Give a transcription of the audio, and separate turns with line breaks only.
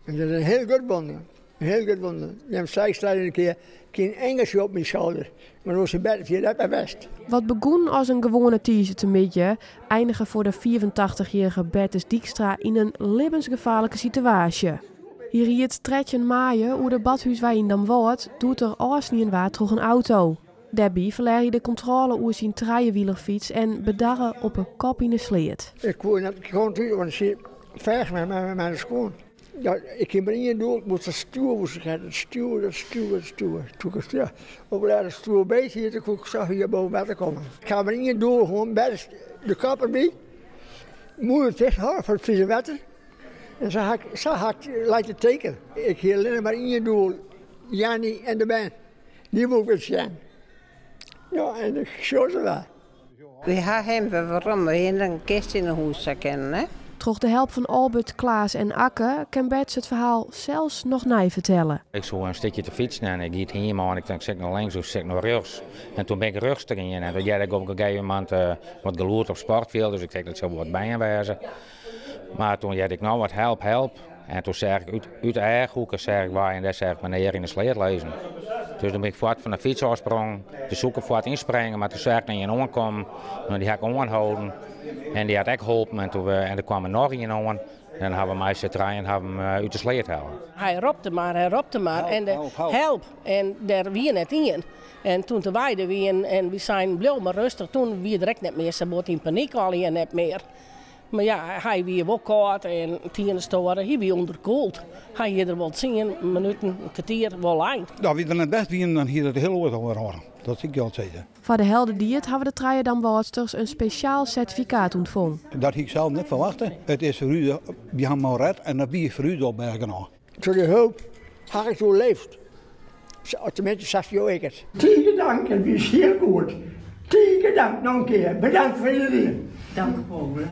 Dat is in hiel grut wûnder. In hiel grut wûnder. Jim sei in kear, Kien ingeltsje op myn skouder, mar oars hie better fierder net west.
Wat begûn as in gewoane tiisdeitemiddei, einige foar de 85-jierrige Bertus Dykstra yn in libbensgefaarlike situaasje. Hy ried 13 maaie oer de Badhúswei yn Damwâld doe't er ôfsnien waard troch in auto. Dêrby ferlear hy de kontrôle oer syn trijewielerfyts en bedarre op 'e kop yn 'e sleat.
Ik koe net gewoan thús, want ik siet fêst mei de skuon. Ja, ik hie mar ien doel, ik moast it stjoer moast ik hawwe, it stjoer, it stjoer, it stjoer. Toen ik ja, op it stjoer beet hie, toen koe ik sa fier boven wetter komme. Ik ha mar ien doel, gewoan bêst de kop derby, mûle ticht hâlde foar it fize wetter. En sa ha ik, sa ha ik leit it teken. Ik hie allinnich mar ien doel, Janny en de bern. Dy woe ik wer sjen. Ja, en ik sjoch se wer.
Wy ha him wer werom. We hiene in kist yn 'e hûs sa kinnen, hè?
Troch de help fan Albert, Klaas en Akke kin Bertus it ferhaal sels noch nij fertelle.
Ik soe in stikje te fytsen en ik gie it hiem oan. Ik tink, sit ik no links of sit ik no rjochts? En toen bin ik rjochts te gean en toen hearde ik op in gegeven momint wat gelûd op sportfjild, dus ik tink dat sil wol wat bern wêze. Mar toen hearde ik noch wat help, help. En toen seach ik út de eachhoeke seach ik wei en dêr seach ik menear yn de sleat lizzen. Dus toen bin ik fuort fan de fyts ôfsprongen, de soe ik fuort ynspringe, mar toen seach ik ien oankommen. No, dy ha ik oanholden en dy hat ek holpen en toen en der kwam der noch ien oan. En dan ha we mei syn trijen ha we him út de sleat helle.
Hy ropte mar, hy ropte mar en de help en der wie net ien. En toen de wy der wienen en wy seinen bliuw mar rêstich, toen wie er ek net mear sa bot yn panyk al net mear. Mar ja, hy wie wol kâld en tienstoare, hy wie ûnderkoeld. Hy hie der wol 10 minuten, in kertier wol lein.
No, wie der net best wienen, dan hie dat hiel oars oer. Dat sil ik jo sizze.
Foar de heldendied hawwe de trije Damwâldsters in spesjaal sertifikaat ûntfongen.
Dat hie ik sels net ferwachte. It is foar ús, wy hawwe him ret en dat wie foar ús al bêst genôch.
Troch de hulp ha ik oerleefd. Tenminste, sa sjoch ik it. Tige dank, it wie hiel goed. Tige dank noch in kear. Bedankt foar iedereen.
Dank wol.